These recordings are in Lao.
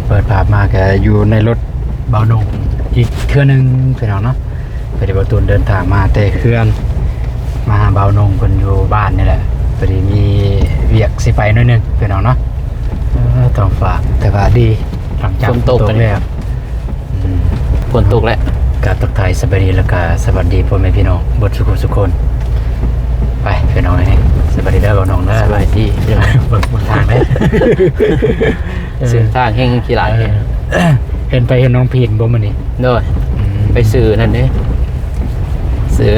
ເປີດພາບມາກໍຢູ່ໃນລົດບ່າວນົງອີກເທື່ອໜຶ່ງພີ່ນ້ອງເນາະ. ພໍດີບ່າວຕູນເດີນທາງມາແຕ່ເຮືອນ ມາຫາບ່າວນົງເພິ່ນຢູ່ບ້ານນີ້ແຫຼະ. ພໍດີມີວຽກຊິໄປໜ້ອຍໜຶ່ງພີ່ນ້ອງເນາະ. ເອີ ທ້ອງຟ້າແຕ່ວ່າດີ ຫຼັງຈາກຝົນຕົກແລ້ວ. ອືມ ຝົນຕົກແລ້ວ ກະທັກທາຍສະບາຍດີ ແລ້ວກະສະຫວັດດີພໍ່ແມ່ພີ່ນ້ອງເບິດສຸກຄົນ. ໄປພີ່ນ້ອງເອີຍ ສະບາຍດີເດີບ່າວນົງເດີ. ສະບາຍດີ ເບິ່ງ ເບິ່ງທາງເດີ. ເສັ້ນທາງແຮ່ງຂີ້ຫຼາຍ. ເອີ ເຫັນໄປເຫັນນ້ອງພີນບໍ່ມື້ນີ້? ໂດຍ ອືມ ໄປຊື້ນັ້ນເດ້ ຊື້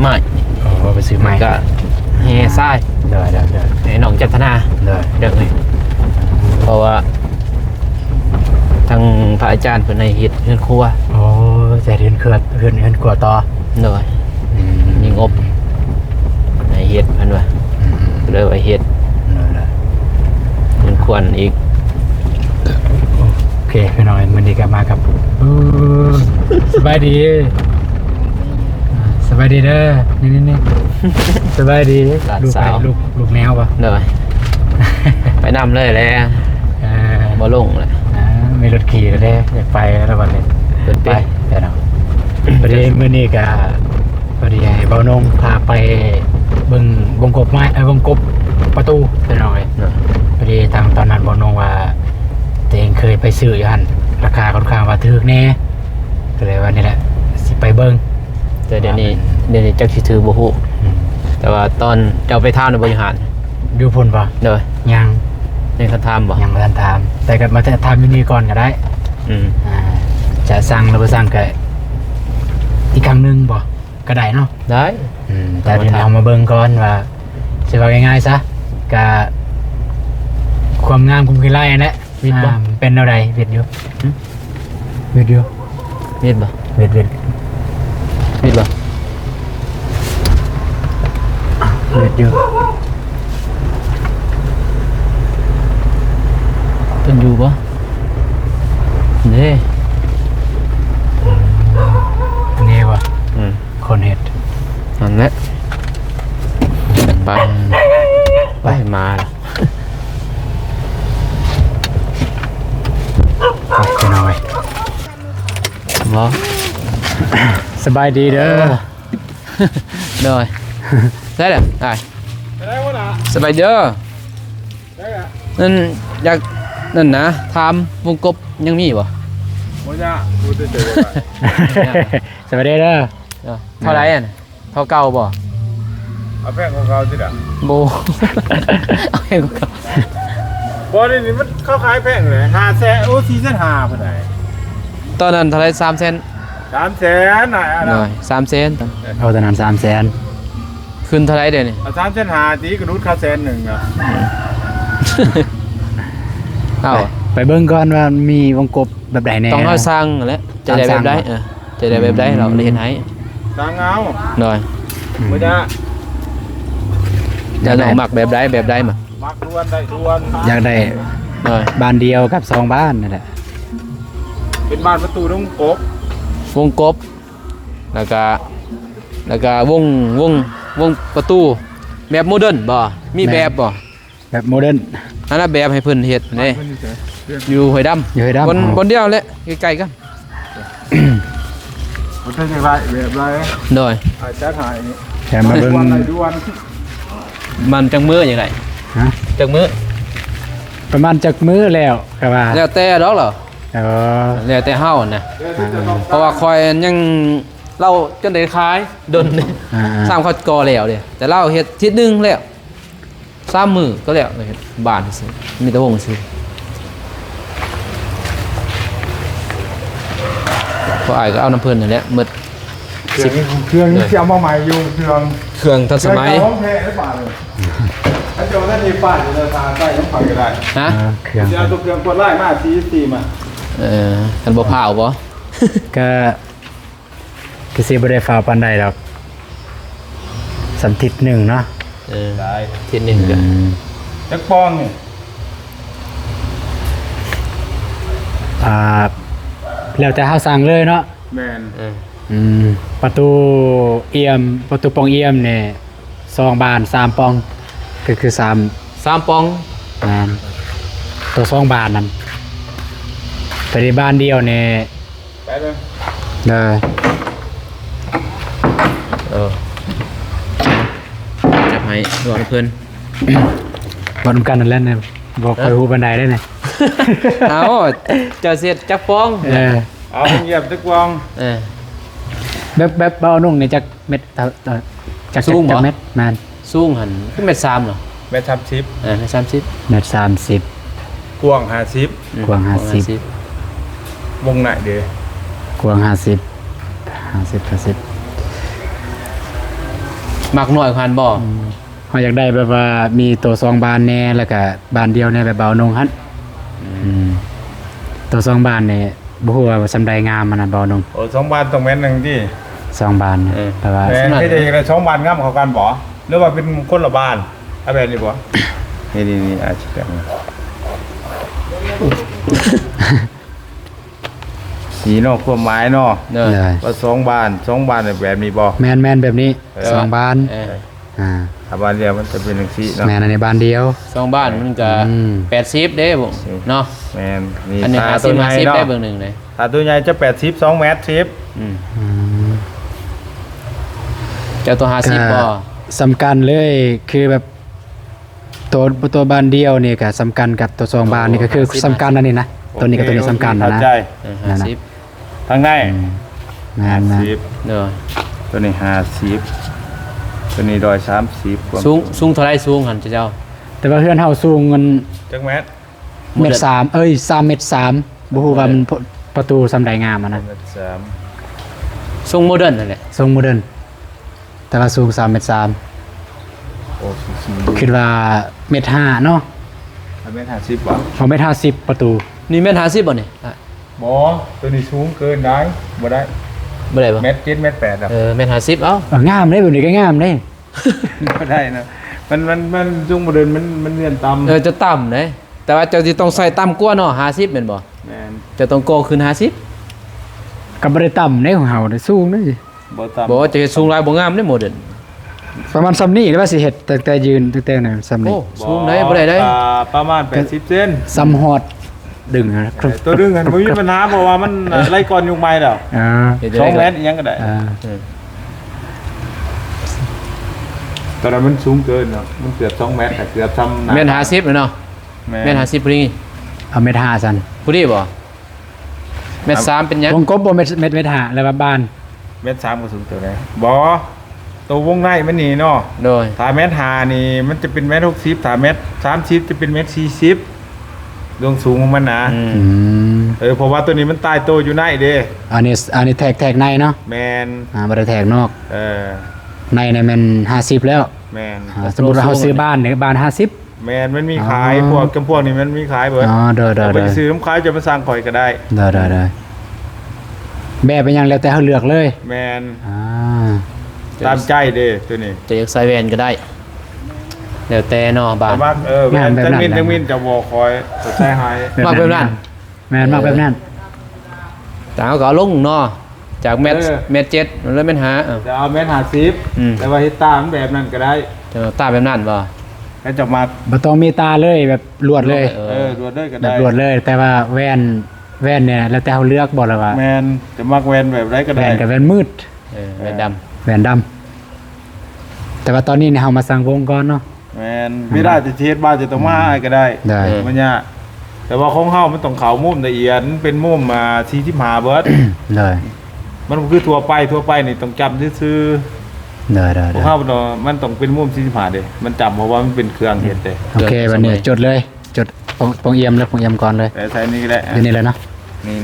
ໄມ້. ອໍ ໄປຊື້ໄມ້ ແລ້ວກະແຮ່ຊາຍ. ໂດຍໆໆ ໃຫ້ນ້ອງຈັດທະນາ. ໂດຍ ເດີນີ້ ເພາະວ່າ ທາງພະອາຈານເພິ່ນໃຫ້ເຮັດເຮືອນຄົວ. ໂອ້ ຈະເຮັດເຮືອນຄົວ ເຮືອນ ເຮືອນຄົວຕໍ່. ໂດຍ ອືມ ມີງົບໃຫ້ເຮັດ ເພິ່ນວ່າ. ອືມ ກໍເລີຍວ່າເຮັດ ນັ້ນແຫຼະ ເຮືອນຄວນອີກ. ໂອເຄ ພີ່ນ້ອງ ມື້ນີ້ກໍມາກັບ ເອີ ສະບາຍດີ ອ່າ ສະບາຍດີເດີ. ນີ້ໆໆ ສະບາຍດີ ຫຼານສາວ ລູກໃຜ ລູກ ລູກແມວບໍ່? ໂດຍ ໄປນຳເລີຍແຫຼະ. ເອີ ບໍ່ລົງແຫຼະ. ອ່າ ມີລົດຂີ່ແລ້ວເດ້ ຢາກໄປແລ້ວບັດນີ້. ເພິ່ນໄປ ໄປເນາະ. ພໍດີມື້ນີ້ກະ ພໍດີໃຫ້ບ່າວນົງພາໄປເບິ່ງວົງກົບໄມ້ ເອີ ວົງກົບປະຕູພີ່ນ້ອງເອີຍ. ໂດຍ ພໍດີທາງຕອນນັ້ນບ່າວນົງວ່າ ຕົວເອງເຄີຍໄປຊື້ຢູ່ຫັ້ນ ລາຄາຂ້ອນຂ້າງວ່າຖືກແດ່ ກໍເລີຍວ່ານີ້ແຫຼະ ຊິໄປເບິ່ງ. ແຕ່ດຽວນີ້ ດຽວນີ້ຈັກຊິຖືກບໍ່ຮູ້. ອືມ ແຕ່ວ່າຕອນເຈົ້າໄປຖາມນະບໍ່ ຢູ່ຫັ້ນ ຢູ່ພຸ້ນບໍ່? ໂດຍ ຍັງ ຍັງທັນຖາມບໍ່? ຍັງບໍ່ທັນຖາມ ແຕ່ກໍມາຖາມຢູ່ນີ້ກ່ອນກໍໄດ້. ອືມ ອ່າ ຈະສັ່ງຫຼືບໍ່ສັ່ງກໍອີກຄັ້ງໜຶ່ງບໍ່ ກໍໄດ້ເນາະ? ໄດ້. ອືມ ແຕ່ດຽວນີ້ເຮົາມາເບິ່ງກ່ອນວ່າ ຊິເວົ້າງ່າຍໆຊະ ກະຄວາມງາມຄວາມຂີ້ຮ້າຍຫັ້ນແຫຼະ. ວິດບໍ່? ອ່າ ເປັນແນວໃດ? ວິດຢູ່. ຫຶ? ວິດຢູ່. ວິດບໍ່? ວິດ ວິດ. ວິດບໍ່? ວິດຢູ່. ເພິ່ນຢູ່ບໍ່? ເດ້ ນີ້ບໍ່? ອືມ ຄົນເຮັດ ນັ້ນແຫຼະ. ໄປ ໄປ ມາລະ. ໂອ້ຍ ນ້ອຍ ບໍ່ ສະບາຍດີເດີ. ໂດຍ ໃຊ່ລະ ອ້າຍ ສະບາຍດີເດີ. ນັ້ນ ຢາກ ນັ້ນນະ ຖາມວົງກົບຍັງມີບໍ່? ບໍ່ຍາກ ບໍ່ໄດ້ເຈີ. ສະບາຍດີເດີ. ເອີ ເທົ່າໃດຫັ້ນ? ເທົ່າເກົ່າບໍ່? ເອົາແພງກວ່າເກົ່າຕິລະ. ບໍ່ ເອົາແພງກວ່າເກົ່າ. ບໍ່ ດຽວນີ້ມັນເຂົາຂາຍແພງເລີຍ ຫ້າແສນ ໂອ້ ສີ່ແສນຫ້າພຸ້ນໃດ. ຕອນນັ້ນເທົ່າໃດ? ສາມແສນ. ສາມແສນນະ. ໂດຍ ສາມແສນຕອນ. ເອີ ເອົາຕອນນັ້ນສາມແສນ. ຂຶ້ນເທົ່າໃດດຽວນີ້? ເອົາສາມແສນຫ້າຕິ ກະຫຼຸດຄາແສນໜຶ່ງນະ. ເອົາ ໄປ ໄປເບິ່ງກ່ອນວ່າມີວົງກົບແບບໃດແດ່. ຕ້ອງເຮົາສັ່ງແຫຼະ ຈະໄດ້ແບບໃດ. ເອີ ຈະໄດ້ແບບໃດ ອືມ ເຮົາໄດ້ເຮັດໃຫ້. ສັ່ງເອົາ. ໂດຍ ອືມ ບໍ່ໄດ້ ແລ້ວນ້ອງມັກແບບໃດ ແບບໃດມາ. ມັກດ່ວນ ໄດ້ດ່ວນ ຢາກໄດ້ ໂດຍ ບານດຽວກັບສອງບານນັ້ນແຫຼະ. ເປັນບານປະຕູວົງກົບ ວົງກົບ ແລ້ວກະ ແລ້ວກະວົງ ວົງ ວົງປະຕູແບບໂມເດີນບໍ່? ມີແບບບໍ່? ແບບໂມເດີນ ອັນນັ້ນແບບໃຫ້ເພິ່ນເຮັດເດ້. ຢູ່ຫ້ວຍດຳ ຢູ່ຫ້ວຍດຳ. ບ່ອນ ເອົາ ບ່ອນດຽວແຫຼະ ໃກ້ໆກັນ. ບໍ່ໄດ້ ຢາກໄດ້ແບບໃດ? ໂດຍ ອາຈານໃຫ້ ແຖມມາເບິ່ງ ດ່ວນ ດ່ວນ. ມັນຈັກມື້ຈັ່ງໃດ? ຮະ? ຈັກມື້? ປະມານຈັກມື້ແລ້ວກະວ່າ ແລ້ວແຕ່ດອກເນາະ. ເອີ ແລ້ວແຕ່ເຮົານະ. ເອີ ເພາະວ່າຂ້ອຍຍັງ ລາວຈົນໄດ້ຂາຍດົນ ອາໆ ຊ້ຳເຂົາກໍ່ແລ້ວເດ້ ແຕ່ລາວເຮັດທິດໜຶ່ງແລ້ວ ສາມມື້ກໍແລ້ວ. ເຮັດບ້ານຊື່ ມີແຕ່ວົງຊື່ ພວກອ້າຍກໍເອົານຳເພິ່ນນັ້ນແຫຼະໝົດ. ເຄື່ອງ ສິບ ເຄື່ອງນີ້ ໂດຍ ຊິເອົາມາໃໝ່ຢູ່ ເຄື່ອງ ເຄື່ອງທັນສະໄໝ ເຄື່ອງຂອງແທ້ຫຼືເປົ່າ. ຖ້າເຈົ້ານັ້ນມີປ້າຢູ່ໃນທາງໃຕ້ຂອງຂ້ອຍກໍໄດ້. ຮະ? ເອີ ເຄື່ອງ ຊິເອົາຕົວເຄື່ອງກວດລາຍມາ ສີ່ສິບສີ່ ມາ. ເອີ ຄັນບໍ່ພ້າວບໍ່? ກະ ຄືຊິບໍ່ໄດ້ຟ້າວປານໃດດອກ ສ່ຳທິດໜຶ່ງເນາະ. ເອີ ທິດໜຶ່ງກະ ອືມ ຈັກປອງນີ້? ອ່າ ແລ້ວແຕ່ເຮົາສັ່ງເລີຍເນາະ. ແມ່ນ ເອີ ອືມ ປະຕູອ່ຽມ ປະຕູປ່ອງອ່ຽມນີ້ ສອງບານ ສາມປ່ອງ ກໍຄືສາມ ສາມປ່ອງ. ແມ່ນ ໂຕສອງບານນັ້ນ ໂຕນີ້ບານດຽວນີ້ ໄປເບິ່ງ ເດີ ເອີ ຈັບໃຫ້ ເວົ້ານຳເພິ່ນ ເວົ້ານຳກັນນັ້ນແຫຼະ ບໍ່ຄ່ອຍຮູ້ປານໃດເດ້ນີ້ ເອົ້າ ເຈົ້າເຮັດຈັກຟອງ ເອີ ເອົາ ຢຽບຈັກຟອງ ເອີ ແບບ ແບບເບົານຸ່ງນີ້ຈັກ ແມັດ ເອີ ເອີ ຈັກ ສູງບໍ່? ຈັກແມັດ? ແມ່ນ ສູງຫັ້ນຄືແມັດສາມເນາະ ແມັດສາມສິບ ເອີ ແມັດສາມສິບ ແມັດສາມສິບ ກວ້າງຫ້າສິບ ອືມ ກວ້າງຫ້າສິບ ກວ້າງຫ້າສິບ ວົງໃນເດ ກວ້າງຫ້າສິບ ຫ້າສິບ ຫ້າສິບ ມັກນ້ອຍກວ່າຫັ້ນບໍ່? ອືມ ເຮົາຢາກໄດ້ແບບວ່າມີໂຕສອງບານແດ່ ແລ້ວກະບານດຽວແດ່ ແບບເບົານຸ່ງຫັ້ນ ອືມ ອືມ ໂຕສອງບານນີ້ ບໍ່ຮູ້ວ່າສ່ຳໃດງາມຫັ້ນນະ ເບົານຸ່ງ. ໂອ້ ສອງບານຕ້ອງແມ່ນໜຶ່ງຕິ ສອງບານ ເອີ ແຕ່ວ່າ ແມ່ນ ເຮັດໃຫ້ໄດ້ສອງບານງາມເຂົ້າກັນບໍ່ ຫຼືວ່າເປັນຄົນລະບານ ເອົາແບບນີ້ບໍ່? ນີ້ໆໆ ອາດຊິແບບນີ້ ນີ້ເນາະ ຄວາມໝາຍເນາະ ໂດຍ ວ່າສອງບານ ສອງບານແບບນີ້ບໍ່? ແມ່ນໆ ແບບນີ້ ເອີ ສອງບານ ເອີ ອ່າ ຖ້າບານດຽວມັນຈະເປັນຈັ່ງຊີ້ເນາະ ແມ່ນ ອັນນີ້ບານດຽວ ສອງບານມັນກະ ອືມ ແປດສິບເດ້ ເນາະ ແມ່ນ ນີ້ ອັນນີ້ຫ້າສິບ ຫ້າສິບເດ້ ເບິ່ງໜຶ່ງເດ້ ຖ້າໂຕໃຫຍ່ຈະແປດສິບ ສອງແມັດສິບ ອືມ ອືມ ເຈົ້າໂຕຫ້າສິບບໍ່? ກະສ່ຳກັນເລີຍ ຄືແບບ ໂຕ ໂຕບານດຽວນີ້ກະສ່ຳກັນກັບໂຕສອງບານນີ້ ກະຄື ໂອ້ ຫ້າສິບ ສ່ຳກັນອັນນີ້ນະ ໂຕນີ້ກັບໂຕນີ້ສ່ຳກັນ ໂອເຄ ນະ ໂອເຄ ນະ ຫ້າສິບ ທາງໃນ ອືມ ແມ່ນໆ ຫ້າສິບ ໂດຍ ໂຕນີ້ຫ້າສິບ ໂຕນີ້ຮ້ອຍສາມສິບ ສູງ ສູງເທົ່າໃດ ສູງຫັ້ນເຈົ້າ? ແຕ່ວ່າເຮືອນເຮົາສູງມັນ ຈັກແມັດ? ແມັດສາມ ເອີຍ ສາມແມັດສາມ ບໍ່ຮູ້ວ່າມັນ ເອີ ປະຕູສ່ຳໃດງາມຫັ້ນນະ ແມັດສາມ ຊົງໂມເດີນຫັ້ນແຫຼະ ຊົງໂມເດີນ ແຕ່ວ່າສູງສາມແມັດສາມ ໂອ້ ສູງ ຄິດວ່າແມັດຫ້າເນາະ ແມັດຫ້າສິບບໍ່? ເອົາແມັດຫ້າສິບປະຕູ ນີ້ແມັດຫ້າສິບບໍ່ນີ້? ບໍ່ ໂຕນີ້ສູງເກີນໄດ້ ບໍ່ໄດ້ ບໍ່ໄດ້ບໍ່? ແມັດເຈັດ ແມັດແປດ ເອີ ແມັດຫ້າສິບ ເອົ້າ ເອີ ງາມເດ້ ແບບນີ້ກະງາມເດ້ ບໍ່ໄດ້ນະ ມັນ ມັນ ມັນສູງບໍ່ເດີນ ມັນ ມັນເລື່ອນຕ່ຳ ເອີ ຈະຕ່ຳເດ້ ແຕ່ວ່າເຈົ້າຊິຕ້ອງໃສ່ຕ່ຳກວ່າເນາະ ຫ້າສິບແມ່ນບໍ່? ແມ່ນ ເຈົ້າຕ້ອງກໍ່ຂຶ້ນຫ້າສິບ ກະບໍ່ໄດ້ຕ່ຳເດ້ ຂອງເຮົາເດ້ ສູງເດ້ ບໍ່ຕ່ຳ ບໍ່ ຈະເຮັດສູງຫຼາຍບໍ່ງາມເດ້ ໂມເດີນ ປະມານສ່ຳນີ້ ຫຼືວ່າຊິເຮັດຕັ້ງແຕ່ຢືນ ຕັ້ງແຕ່ນັ້ນສ່ຳນີ້ ໂອ້ ສູງໄດ໋ ບໍ່ ບໍ່ໄດ້ໄດ໋ ກະປະມານແປດສິບເຊັນ ສ່ຳຮອດ ດຶງນະ ເອີ ໂຕດຶງຫັ້ນບໍ່ມີບັນຫາ ເພາະວ່າມັນ ເອີ ໄລ່ກ່ອນຍຸກໃໝ່ແລ້ວ ເອີ ສອງແມັດອີ່ຫຍັງກະໄດ້ ເອີ ເອີ ຕອນນັ້ນມັນສູງເກີນເນາະ ມັນເກືອບສອງແມັດ ເກືອບສ່ຳໜ້າ ແມັດຫ້າສິບເນາະ ແມ່ນ ແມັດຫ້າສິບພໍດີ ເອົາແມັດຫ້າຊັ້ນ ພໍດີບໍ່? ແມັດສາມເປັນຫຍັງ? ວົງກົບບໍ່ ແມັດ ແມັດ ແມັດຫ້າ ແລ້ວວ່າບານ ແມັດສາມກະສູງເຕີບແລ້ວ ບໍ່ ໂຕວົງໃນມັນນີ້ເນາະ ໂດຍ ຖ້າແມັດຫ້ານີ້ມັນຈະເປັນແມັດຫົກສິບ ຖ້າແມັດສາມສິບຈະເປັນແມັດສີ່ສິບ ລວງສູງຂອງມັນນະ ອືມ ອືມ ເອີ ເພາະວ່າໂຕນີ້ມັນຕາຍໂຕຢູ່ໃນເດ້ ອັນນີ້ ອັນນີ້ແທກ ແທກໃນເນາະ ແມ່ນ ອ່າ ບໍ່ໄດ້ແທກນອກ ເອີ ໃນນີ້ແມ່ນຫ້າສິບແລ້ວ ແມ່ນ ອ່າ ສົມມຸດວ່າເຮົາຊື້ບານນີ້ ບານຫ້າສິບ ແມ່ນ ມັນມີຂາຍ ອໍ ພວກ ຈຳພວກນີ້ມັນມີຂາຍເບິດ ອໍ ໂດຍໆໆ ແຕ່ບໍ່ໄດ້ຊື້ນຳເຂົາ ເຈົ້າມາສັ່ງຂ້ອຍກະໄດ້ ໂດຍໆ ແບບອີ່ຫຍັງແລ້ວແຕ່ເຮົາເລືອກເລີຍ ແມ່ນ ອ່າ ຕາມໃຈເດ້ໂຕນີ້ ຈະຢາກໃສ່ແວ່ນກະໄດ້ ແລ້ວແຕ່ເນາະ ບາດ ແຕ່ວ່າ ເອີ ແວ່ນ ແມ່ນແບບນັ້ນ ແຕ່ມິນ ແຕ່ມິນຈະບໍ່ຄ່ອຍໃສ່ໃຫ້ ມັກແບບນັ້ນ ແມ່ນ ມັກແບບນັ້ນ ເອີ ແຕ່ເຮົາກະເອົາລົງເນາະ ຈາກແມັດ ເອີ ແມັດເຈັດ ມັນເລີຍແມັດຫ້າ ເອີ ຈະເອົາແມັດຫ້າສິບ ອືມ ແຕ່ວ່າເຮັດຕາມແບບນັ້ນກະໄດ້ ເຈົ້າຕາແບບນັ້ນບໍ່? ແລ້ວຈະມັກ ບໍ່ຕ້ອງມີຕາເລີຍ ແບບລວດເລີຍ ເອີ ເອີ ລວດເລີຍກະໄດ້ ແບບລວດເລີຍ ແຕ່ວ່າແວ່ນ ແວ່ນນີ້ແລ້ວແຕ່ເຮົາເລືອກບໍ່ ຫຼືວ່າ ແມ່ນ ຈະມັກແວ່ນແບບໃດກະໄດ້ ແວ່ນກະແວ່ນມືດ ເອີ ແວ່ນດຳ ແວ່ນດຳ ແຕ່ວ່າຕອນນີ້ນີ້ເຮົາມາສັ່ງວົງກ່ອນເນາະ ແມ່ນ ອືມ ເວລາຈະເຮັດບ້ານຈະຕ້ອງມາ ອືມ ອ້າຍກະໄດ້ ໄດ້ ເອີ ບໍ່ຍາກ ແຕ່ວ່າຂອງເຮົາມັນຕ້ອງເຂົ້າມຸມລະອຽດ ມັນເປັນມຸມ ອ່າ ສີ່ສິບຫ້າເບິດ ໄດ້ ມັນບໍ່ຄືທົ່ວໄປ ທົ່ວໄປນີ້ຕ້ອງຈ້ຳຊື່ໆ ໄດ້ໆໆ ຂອງເຮົາມັນຕ້ອງເປັນມຸມສີ່ສິບຫ້າເດ້ ມັນຈ້ຳ ເພາະວ່າມັນເປັນເຄື່ອງເຮັດເດ້ ໂອເຄ ບາດນີ້ຈົດເລີຍ ຈົດ ປ່ອງ ປ່ອງອຽມເລີຍ ປ່ອງອຽມກ່ອນເລີຍ ເອີ ໃສ່ນີ້ກະໄດ້ ຢູ່ນີ້ແຫຼະເນາະ ນີ້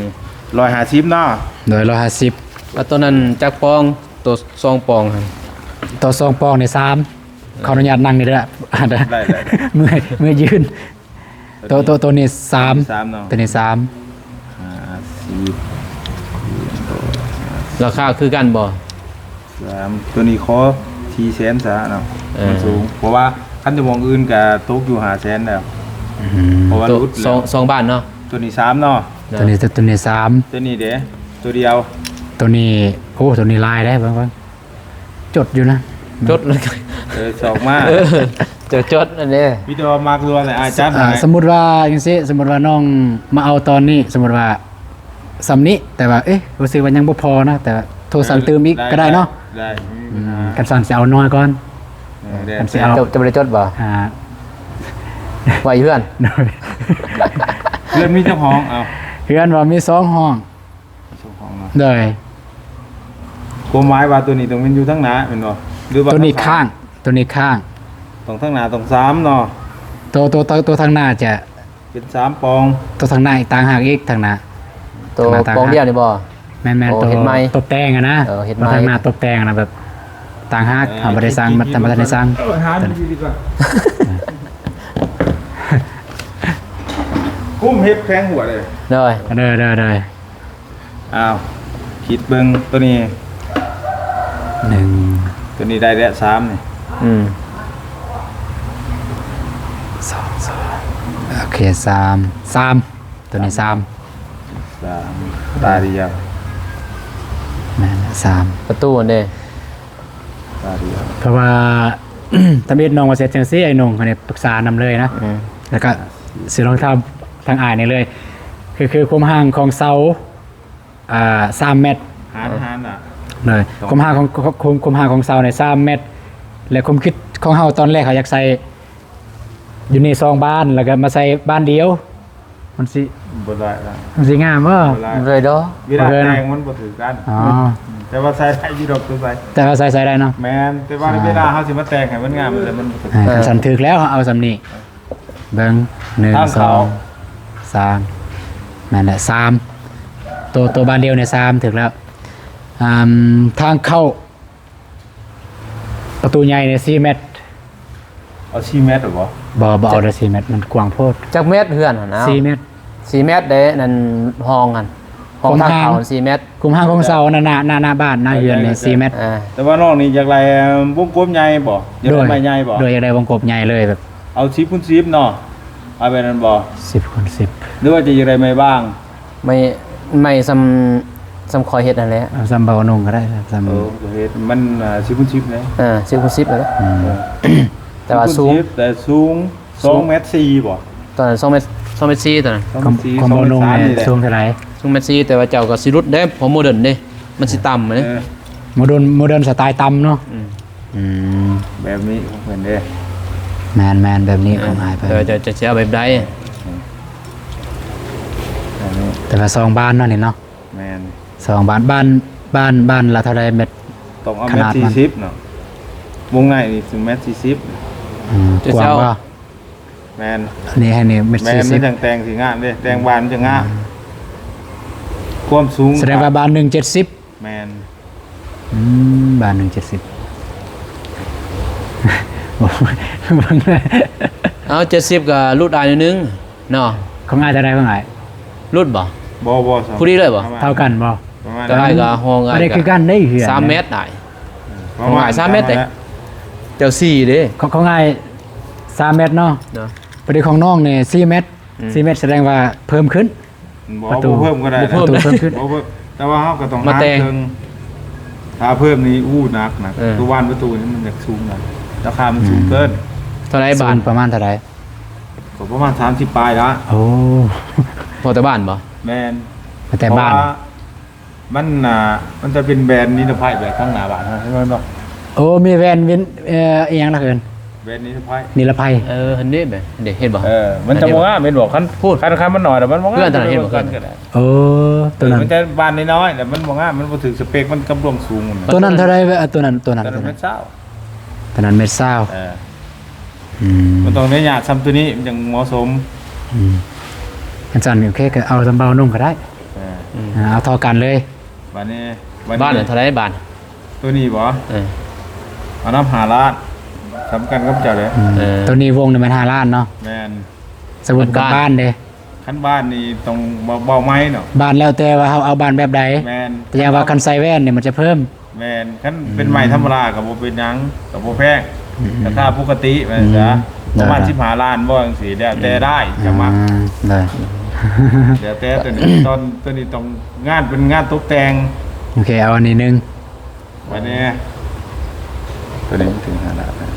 ໆ ຮ້ອຍຫ້າສິບເນາະ ໂດຍ ຮ້ອຍຫ້າສິບ ແລ້ວໂຕນັ້ນຈັກປອງ? ໂຕສອງປອງຫັ້ນ ໂຕສອງປອງນີ້ສາມ ຂໍອະນຸຍາດນັ່ງນີ້ເດີ ໄດ້ໆໆ ເມື່ອຍ ເມື່ອຍຢືນ ໂຕ ໂຕ ໂຕນີ້ສາມ ສາມເນາະ ໂຕນີ້ສາມ ຫ້າສິບ ລາຄາຄືກັນບໍ່? ສາມ ໂຕນີ້ຂໍສີ່ແສນຊະເນາະ ເອີ ມັນສູງ ເພາະວ່າຄັນຈະໝ່ອງອື່ນກະຕົກຢູ່ຫ້າແສນແລ້ວ ອືມ ເພາະວ່າຫຼຸດແລ້ວ ສອງ ສອງບານເນາະ ໂຕນີ້ສາມເນາະ ໂຕນີ້ ໂຕນີ້ສາມ ໂຕນີ້ເດ ໂຕດຽວ ໂຕນີ້ ໂອ້ ໂຕນີ້ຫຼາຍເດ້ ເບິ່ງໆ ຈົດຢູ່ນະ ຈົດເລີຍ ເອີ ຊອກມາ ເອີ ເຈົ້າຈົດອັນນີ້ ມີແຕ່ວ່າມັກລວນແຫຼະ ອ້າຍຈັດໃຫ້. ສົມມຸດວ່າຈັ່ງຊີ້ ສົມມຸດວ່ານ້ອງມາເອົາຕອນນີ້ ສົມມຸດວ່າສ່ຳນີ້ ແຕ່ວ່າ ເອະ ຮູ້ສຶກວ່າຍັງບໍ່ພໍນະ ແຕ່ໂທສັ່ງຕື່ມອີກກໍໄດ້ເນາະ. ໄດ້ ອືມ ຄັນສັ່ງຊິເອົານ້ອຍກ່ອນ. ເອີ ຄັນຊິເອົາ ເຈົ້າ ເຈົ້າບໍ່ໄດ້ຈົດບໍ່? ອ່າ ໄວ້ເຮືອນ. ໂດຍ ເຮືອນມີຈັກຫ້ອງ? ເອົາ ເຮືອນວ່າມີສອງຫ້ອງ. ເຈົ້າຂອງເນາະ. ໂດຍ ຄວາມໝາຍວ່າໂຕນີ້ຕ້ອງແມ່ນຢູ່ທາງໜ້າແມ່ນບໍ່? ຫຼືວ່າໂຕນີ້ຂ້າງ ໂຕນີ້ຂ້າງ ຕ້ອງທາງໜ້າຕ້ອງສາມເນາະ. ໂຕ ໂຕ ໂຕ ໂຕທາງໜ້າຈະເປັນສາມປ່ອງ ໂຕທາງໜ້າອີກຕ່າງຫາກອີກ ທາງໜ້າ ໂຕປ່ອງດຽວນີ້ບໍ່? ແມ່ນໆ. ໂຕເຮັດໃໝ່ ຕົບແຕ່ງຫັ້ນນະ. ເອີ ເຮັດໃໝ່ ໂຕທາງໜ້າຕົບແຕ່ງຫັ້ນນະ ແບບຕ່າງຫາກ. ເອີ ເຮົາບໍ່ໄດ້ສັ່ງ ເອີ ມັນ ມັນບໍ່ທັນໄດ້ສັ່ງ. ເອີ ຫາດີໆກ່ອນ ກຸ້ມເຮັດແຂງຫົວເດ້. ໂດຍ ໂດຍ ໂດຍ ໂດຍ. ອ້າວ ຄິດເບິ່ງໂຕນີ້ ໜຶ່ງ ໂຕນີ້ໄດ້ແລ້ວ ສາມນີ້. ອືມ ສອງ ສອງ ໂອເຄ ສາມ ສາມ ໂຕນີ້ສາມ ສາມ ຕາດຽວ. ແມ່ນ ສາມ ປະຕູຫັ້ນເດ້ ຕາດຽວ. ເພາະວ່າທຳອິດນ້ອງວ່າຊິເຮັດຈັ່ງຊີ້ ອ້າຍໜຸ່ງ ອັນນີ້ປຶກສານຳເລີຍນະ. ອືມ ແລ້ວກໍຊິລອງຖາມທາງອ້າຍນີ້ເລີຍ ຄື ຄືຄວາມຫ່າງຂອງເສົາ ອ່າ ສາມແມັດ ຫານ ຫານນະ. ໂດຍ ຄວາມຫ່າງຂອງ ຄວາມ ຄວາມຫ່າງຂອງເສົານີ້ສາມແມັດ ແລະ ຄວາມຄິດຂອງເຮົາຕອນແລກເຮົາຢາກໃສ່ຢູ່ນີ້ສອງບານ ແລ້ວກໍມາໃສ່ບານດຽວ ມັນຊິ ບໍ່ໄດ້ລະ ມັນຊິງາມບໍ່? ບໍ່ໄດ້ ບໍ່ໄດ້ດອກ ເວລາແຕ່ງມັນບໍ່ຖືກກັນ. ອໍ ອືມ ແຕ່ວ່າໃສ່ໄດ້ຢູ່ດອກ ຕົວໃສ່ ແຕ່ວ່າໃສ່ ໃສ່ໄດ້ເນາະ. ແມ່ນ ແຕ່ວ່າ ອ່າ ເວລາເຮົາຊິມາແຕ່ງໃຫ້ມັນງາມ ມັນ ມັນບໍ່ຖືກ. ເອີ ຄັນຊັ້ນຖືກແລ້ວ ເອົາສ່ຳນີ້. ເບິ່ງ ໜຶ່ງ ສອງ ສາມ ແມ່ນແຫຼະ ສາມ ໂຕ ໂຕບານດຽວນີ້ສາມ ຖືກແລ້ວ. ອ່າ ທາງເຂົ້າປະຕູໃຫຍ່ນີ້ສີ່ແມັດ. ເອົາສີ່ແມັດບໍ່? ບໍ່ ບໍ່ເອົາດອກສີ່ແມັດ ມັນກວ້າງໂພດ. ຈັກແມັດເຮືອນຫັ້ນນະ? ສີ່ແມັດ ສີ່ແມັດເດ້ ນັ້ນຫ້ອງຫັ້ນ ຫ້ອງທາງເຂົ້າສີ່ແມັດ. ຄວາມຫ່າງຂອງເສົາໜ້າ ໜ້າ ໜ້າ ໜ້າບ້ານ ໜ້າເຮືອນນີ້ສີ່ແມັດ. ເອີ ແຕ່ວ່ານ້ອງນີ້ຢາກໄດ້ວົງກົບໃຫຍ່ບໍ່? ຢາກໄດ້ໄມ້ໃຫຍ່ບໍ່? ໂດຍ ໂດຍ ຢາກໄດ້ວົງກົບໃຫຍ່ເລີຍ ແບບ ເອົາສິບຄູນສິບເນາະ ເອົາແບບນັ້ນບໍ່? ສິບຄູນສິບ ຫຼືວ່າຈະຢາກໄດ້ໄມ້ບາງ? ໄມ້ ໄມ້ສ່ຳ ສ່ຳຂ້ອຍເຮັດຫັ້ນແຫຼະ. ເອົາສ່ຳເບົາໜຸ່ງກໍໄດ້ ສ່ຳ ເອີ ເຮັດມັນ ອ່າ ສິບຄູນສິບເດ້. ເອີ ສິບຄູນສິບແຫຼະ. ອືມ ເອີ ແຕ່ວ່າສູງ ສິບຄູນສິບ ແຕ່ສູງ ສອງແມັດສີ່ບໍ່? ຕອນນັ້ນສອງແມັດ ສອງແມັດສີ່ຕອນນັ້ນ. ຄວາມ ຄວາມເບົາໜຸ່ງນີ້ສູງເທົ່າໃດ? ສອງແມັດສີ່ ແຕ່ວ່າເຈົ້າກໍຊິຫຼຸດເດ້ ເພາະໂມເດີນເດ້ ມັນຊິຕ່ຳເດ້. ເອີ ໂມເດີນ ໂມເດີນສະໄຕລ໌ຕ່ຳເນາະ. ອືມ ອືມ ແບບນີ້ຂອງເພິ່ນເດ້. ແມ່ນໆ ແບບນີ້ຂອງອ້າຍເພິ່ນ. ເອີ ເຈົ້າ ເຈົ້າຊິເອົາແບບໃດ? ອືມ ແບບນີ້ ແຕ່ວ່າສອງບານເນາະນີ້ເນາະ. ແມ່ນ ສອງບານ ບານ ບານ ບານລະເທົ່າໃດແມັດ? ຕ້ອງເອົາແມັດສີ່ສິບເນາະ ວົງໃນນີ້ແມັດສີ່ສິບ. ອືມ ກວ້າງບໍ່? ແມ່ນ ອັນນີ້ໃຫ້ນີ້ແມັດສີ່ສິບ ແມ່ນ ມັນຈັ່ງແຕ່ງຊິງາມເດ້ ແຕ່ງບານມັນຈະງາມ. ອືມ ຄວາມສູງ ສະແດງວ່າບານໜຶ່ງເຈັດສິບ. ແມ່ນ ອືມ ບານໜຶ່ງເຈັດສິບ. ເອົາ ເຈັດສິບກໍຫຼຸດອ້າຍໜ້ອຍໜຶ່ງເນາະ. ຂອງອ້າຍເທົ່າໃດຂອງອ້າຍ? ຫຼຸດບໍ່? ບໍ່ ບໍ່ ພໍດີເລີຍບໍ່? ເທົ່າກັນບໍ່? ປະມານ ແຕ່ອ້າຍກໍຫ້ອງອ້າຍກໍຄືກັນເດ້ ສາມແມັດອ້າຍ. ຂອງອ້າຍສາມແມັດເດ້ ເຈົ້າສີ່ເດ້. ຂອງ ຂອງອ້າຍສາມແມັດເນາະ. ພໍດີຂອງນ້ອງນີ້ສີ່ແມັດ. ອືມ ສີ່ແມັດ ສະແດງວ່າເພີ່ມຂຶ້ນ. ບໍ່ ປະຕູ ບໍ່ເພີ່ມກໍໄດ້ ປະຕູເພີ່ມຂຶ້ນ. ບໍ່ເພີ່ມ ແຕ່ວ່າເຮົາກໍຕ້ອງ ມາແຕ່ງ ຫາເຄື່ອງ ຖ້າເພີ່ມນີ້ ອູ້ ໜັກນະ. ເອີ ຄືບານປະຕູນີ້ມັນຢາກສູງນະ ລາຄາມັນສູງເກີນ. ອືມ ເທົ່າໃດບາດ? ສູງປະມານເທົ່າໃດ? ກໍປະມານສາມສິບປາຍລະ. ໂອ້ ພໍແຕ່ບານບໍ່? ແມ່ນ ພໍແຕ່ບານ ເພາະວ່າ ມັນ ອ່າ ມັນຈະເປັນແບນນິລະໄພແບບທາງໜ້າບ້ານເຮົາ ເຫັນບໍ່? ໂອ້ ມີແບນວິນ ເອີ ອີ່ຫຍັງລະເອີ້ນ ແບນນິລະໄພ ນິລະໄພ. ເອີ ຫັ້ນເດ້ ແບບເດ້ ເຫັນບໍ່? ເອີ ມັນຈະບໍ່ງາມ ເຫັນບໍ່? ຄັນ ພຸ້ນ ຄັນ ຄັນມັນໜ້ອຍແລ້ວມັນບໍ່ງາມ. ເພື່ອນຕອນເຫັນບໍ່? ເພື່ອນກໍໄດ້. ໂອ້ ໂຕນັ້ນ ມັນຈະບານນ້ອຍໆ ແລ້ວມັນບໍ່ງາມ ມັນບໍ່ຖືກສະເປັກ ມັນກັບລວງສູງ. ໂຕນັ້ນເທົ່າໃດ? ໂຕນັ້ນ ໂຕນັ້ນ ໂຕນັ້ນແມັດຊາວ ໂຕນັ້ນແມັດຊາວ. ເອີ ອືມ ມັນຕ້ອງໄດ້ຍາດຊ່ຳໂຕນີ້ ມັນຈັ່ງເໝາະສົມ. ອືມ ຄັນຊັ້ນໂອເຄ ກໍເອົາຊ່ຳເບົາໜຸ່ງກໍໄດ້. ເອີ ເອົາທໍ່ກັນເລີຍ. ບາດນີ້ ບາດນີ້ ບ້ານເທົ່າໃດບ້ານ? ໂຕນີ້ບໍ່? ເອີ ອັນນຳຫ້າລ້ານ ສ່ຳກັນກັບເຈົ້າເດ້. ອືມ ເອີ ໂຕນີ້ວົງນີ້ແມ່ນຫ້າລ້ານເນາະ. ແມ່ນ ສົມມຸດກັບບ້ານເດ້. ຄັນບ້ານນີ້ຕ້ອງເບົາ ເບົາໄມ້ເນາະ. ບ້ານແລ້ວແຕ່ວ່າເຮົາເອົາບ້ານແບບໃດ. ແມ່ນ ແຕ່ຢ່າວ່າຄັນໃສ່ແວ່ນນີ້ມັນຈະເພີ່ມ. ແມ່ນ ຄັນເປັນໄມ້ທຳມະດາກໍບໍ່ເປັນຫຍັງ ກໍບໍ່ແພງ. ອືມ ລາຄາປົກກະຕິແມ່ນຊະ ອືມ ປະມານ ໂດຍ ສິບຫ້າລ້ານບໍ່ ຈັ່ງຊີ້ ແລ້ວແຕ່ໄດ້ຈະມັກ. ອ່າ ແລ້ວແຕ່ ໂຕນີ້ຕ້ອງ ໂຕນີ້ຕ້ອງງານເປັນງານຕົກແຕ່ງ. ໂອເຄ ເອົາອັນນີ້ໜຶ່ງ ບາດນີ້ ໂຕນີ້ມັນເຖິງຫ້າລ້ານແລ້ວ.